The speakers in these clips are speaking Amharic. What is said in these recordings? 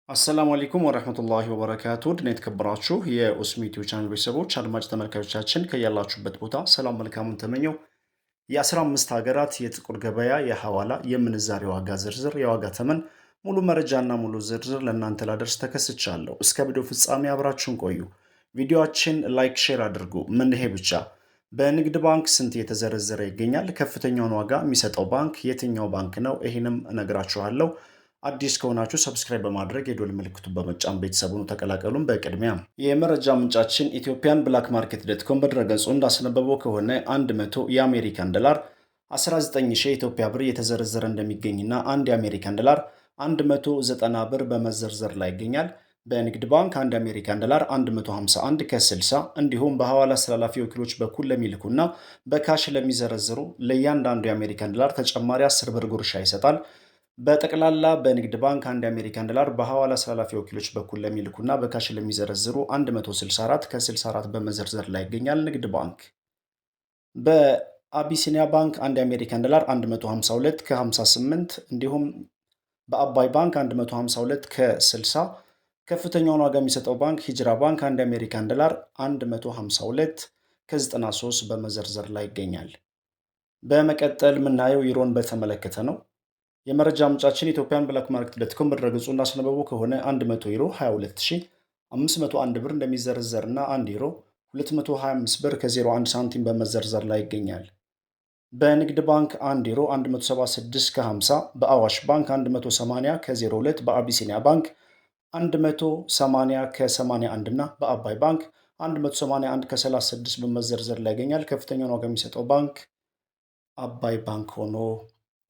አሰላሙ አለይኩም ወረህመቱላሂ ወበረካቱ። ድና የተከበራችሁ የኡስሚ ዩቲዩብ ቻናል ቤተሰቦች፣ አድማጭ ተመልካቾቻችን፣ ከያላችሁበት ቦታ ሰላም መልካሙን ተመኘው። የ15 ሀገራት የጥቁር ገበያ የሐዋላ የምንዛሬ ዋጋ ዝርዝር፣ የዋጋ ተመን፣ ሙሉ መረጃና ሙሉ ዝርዝር ለእናንተ ላደርስ ተከስቻለሁ። እስከ ቪዲዮ ፍጻሜ አብራችሁን ቆዩ። ቪዲዮአችን like፣ share አድርጉ። ምን ይሄ ብቻ፣ በንግድ ባንክ ስንት እየተዘረዘረ ይገኛል? ከፍተኛውን ዋጋ የሚሰጠው ባንክ የትኛው ባንክ ነው? ይህንም እነግራችኋለሁ። አዲስ ከሆናችሁ subscribe በማድረግ የደወል ምልክቱን በመጫን ቤተሰቡን ተቀላቀሉን። በቅድሚያ የመረጃ ምንጫችን Ethiopian Black Market dot com በድረገጹ እንዳስነበበው ከሆነ 100 የአሜሪካን ዶላር 19,000 የኢትዮጵያ ብር እየተዘረዘረ እንደሚገኝና አንድ የአሜሪካን ዶላር 190 ብር በመዘርዘር ላይ ይገኛል። በንግድ ባንክ አንድ የአሜሪካን ዶላር 151 ከ60፣ እንዲሁም በሐዋላ አስተላላፊ ወኪሎች በኩል ለሚልኩና በ cash ለሚዘረዝሩ ለእያንዳንዱ የአሜሪካን ዶላር ተጨማሪ 10 ብር ጉርሻ ይሰጣል። በጠቅላላ በንግድ ባንክ አንድ የአሜሪካን ዶላር በሐዋላ አስተላላፊ ወኪሎች በኩል ለሚልኩና በ cash ለሚዘረዝሩ 164 ከ64 በመዘርዘር ላይ ይገኛል። ንግድ ባንክ። በአቢሲኒያ ባንክ አንድ የአሜሪካን ዶላር 152 ከ58፣ እንዲሁም በአባይ ባንክ 152 ከ60፣ ከፍተኛውን ዋጋ የሚሰጠው ባንክ ሂጅራ ባንክ አንድ የአሜሪካን ዶላር 152 ከ93 በመዘርዘር ላይ ይገኛል። በመቀጠል የምናየው ዩሮን በተመለከተ ነው። የመረጃ ምንጫችን Ethiopian Black Market dot com በድረገጹ እንዳስነበበው ከሆነ 100 ዩሮ 22,501 ብር እንደሚዘረዘርና 1 ዩሮ 225 ብር ከ01 ሳንቲም በመዘርዘር ላይ ይገኛል። በንግድ ባንክ 1 ዩሮ 176 ከ50፣ በአዋሽ ባንክ 180 ከ02፣ በአቢሲኒያ ባንክ 180 ከ81 እና በአባይ ባንክ 181 ከ36 በመዘርዘር ላይ ይገኛል። ከፍተኛውን ዋጋ የሚሰጠው ባንክ አባይ ባንክ ሆኖ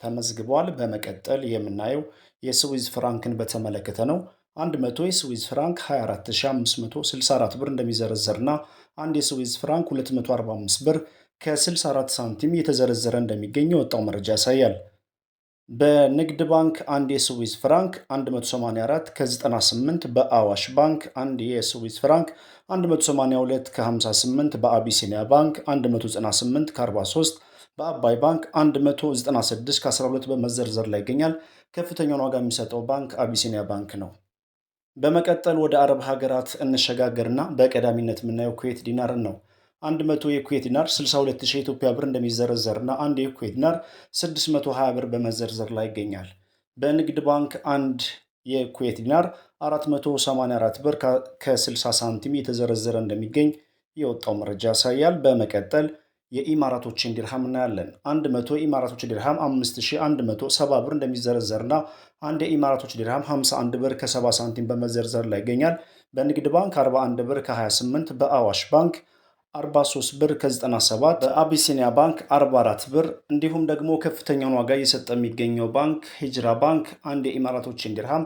ተመዝግቧል። በመቀጠል የምናየው የስዊዝ ፍራንክን በተመለከተ ነው። 100 የስዊዝ ፍራንክ 24,564 ብር እንደሚዘረዘርና አንድ የስዊዝ ፍራንክ 245 ብር ከ64 ሳንቲም እየተዘረዘረ እንደሚገኝ የወጣው መረጃ ያሳያል። በንግድ ባንክ አንድ የስዊዝ ፍራንክ 184 ከ98፣ በአዋሽ ባንክ አንድ የስዊዝ ፍራንክ 182 ከ58፣ በአቢሲኒያ ባንክ 198 ከ43፣ በአባይ ባንክ 196 ከ12 በመዘርዘር ላይ ይገኛል። ከፍተኛውን ዋጋ የሚሰጠው ባንክ አቢሲኒያ ባንክ ነው። በመቀጠል ወደ አረብ ሀገራት እንሸጋገርና በቀዳሚነት የምናየው ኩዌት ዲናርን ነው። 100 የኩዌት ዲናር 62,000 የኢትዮጵያ ብር እንደሚዘረዘርና አንድ የኩዌት ዲናር 620 ብር በመዘርዘር ላይ ይገኛል። በንግድ ባንክ አንድ የኩዌት ዲናር 484 ብር ከ60 ሳንቲም እየተዘረዘረ እንደሚገኝ የወጣው መረጃ ያሳያል። በመቀጠል የኢማራቶችን ዲርሃም እናያለን። 100 የኢማራቶች ዲርሃም 5170 ብር እንደሚዘረዘርና አንድ የኢማራቶች ዲርሃም 51 ብር ከ70 ሳንቲም በመዘርዘር ላይ ይገኛል። በንግድ ባንክ 41 ብር ከ28፣ በአዋሽ ባንክ 43 ብር ከ97፣ በአቢሲኒያ ባንክ 44 ብር፣ እንዲሁም ደግሞ ከፍተኛውን ዋጋ እየሰጠ የሚገኘው ባንክ ሂጅራ ባንክ አንድ የኢማራቶችን ዲርሃም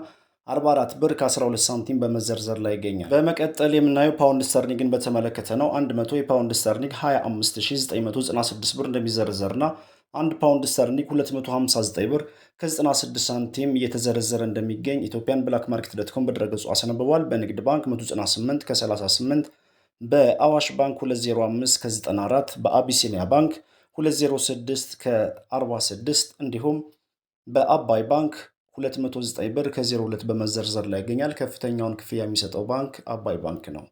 44 ብር ከ12 ሳንቲም በመዘርዘር ላይ ይገኛል። በመቀጠል የምናየው ፓውንድ ስተርሊንግን በተመለከተ ነው። 100 የፓውንድ ስተርሊንግ 25,996 ብር እንደሚዘረዘርና አንድ ፓውንድ ስተርሊንግ 259 ብር ከ96 ሳንቲም እየተዘረዘረ እንደሚገኝ Ethiopian Black Market dot com በድረገጹ አስነብቧል። በንግድ ባንክ 198 ከ38፣ በአዋሽ ባንክ 205 ከ94፣ በአቢሲኒያ ባንክ 206 ከ46፣ እንዲሁም በአባይ ባንክ 209 ብር ከ02 በመዘርዘር ላይ ይገኛል። ከፍተኛውን ክፍያ የሚሰጠው ባንክ አባይ ባንክ ነው።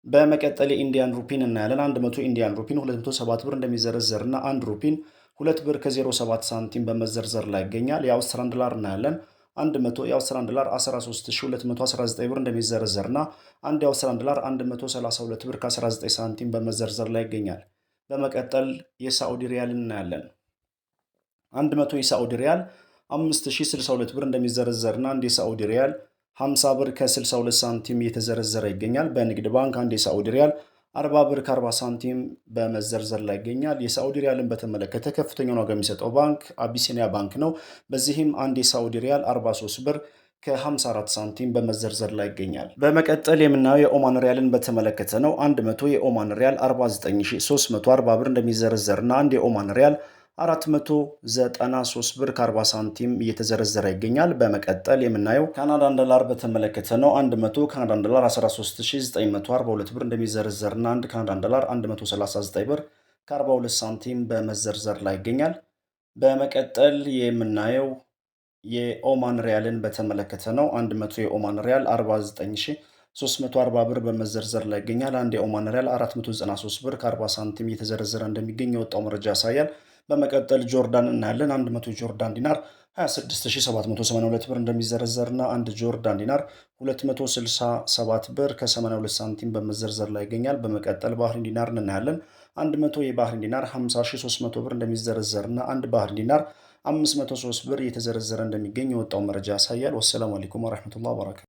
በመቀጠል የ Indian ሩፒን እናያለን። 100 Indian ሩፒን 207 ብር እንደሚዘረዘር እና አንድ ሩፒን 2 ብር ከ07 ሳንቲም በመዘርዘር ላይ ይገኛል። የአውስትራሊያን ዶላር እናያለን። 100 የአውስትራሊያን ዶላር 13,219 ብር እንደሚዘረዘርና አንድ የአውስትራሊያን ዶላር 132 ብር ከ19 ሳንቲም በመዘርዘር ላይ ይገኛል። በመቀጠል የሳዑዲ ሪያል እናያለን። 100 የሳዑዲ ሪያል 5062 ብር እንደሚዘረዘርና አንድ የሳዑዲ ሪያል 50 ብር ከ62 ሳንቲም እየተዘረዘረ ይገኛል። በንግድ ባንክ አንድ የሳዑዲ ሪያል 40 ብር ከ40 ሳንቲም በመዘርዘር ላይ ይገኛል። የሳዑዲ ሪያልን በተመለከተ ከፍተኛውን ዋጋ የሚሰጠው ባንክ አቢሲኒያ ባንክ ነው። በዚህም አንድ የሳዑዲ ሪያል 43 ብር ከ54 ሳንቲም በመዘርዘር ላይ ይገኛል። በመቀጠል የምናየው የኦማን ሪያልን በተመለከተ ነው። 100 የኦማን ሪያል 49,340 ብር እንደሚዘረዘርና አንድ የኦማን ሪያል 493 ብር ከ40 ሳንቲም እየተዘረዘረ ይገኛል። በመቀጠል የምናየው ካናዳን ዶላር በተመለከተ ነው። 100 ካናዳን ዶላር 13,942 ብር እንደሚዘረዘርና አንድ ካናዳን ዶላር 139 ብር ከ42 ሳንቲም በመዘርዘር ላይ ይገኛል። በመቀጠል የምናየው የኦማን ሪያልን በተመለከተ ነው። 100 የኦማን ሪያል 49340 ብር በመዘርዘር ላይ ይገኛል። አንድ የኦማን ሪያል 493 ብር ከ40 ሳንቲም እየተዘረዘረ እንደሚገኝ የወጣው መረጃ ያሳያል። በመቀጠል ጆርዳን እናያለን። 100 ጆርዳን ዲናር 26782 ብር እንደሚዘረዘርና አንድ ጆርዳን ዲናር 267 ብር ከ82 ሳንቲም በመዘርዘር ላይ ይገኛል። በመቀጠል ባህሪን ዲናር እናያለን። 100 የባህሪን ዲናር 50300 ብር እንደሚዘረዘርና አንድ ባህሪን ዲናር 503 ብር እየተዘረዘረ እንደሚገኝ የወጣው መረጃ ያሳያል። ወሰላሙ አለይኩም ወረሕመቱላህ ወበረካቱ።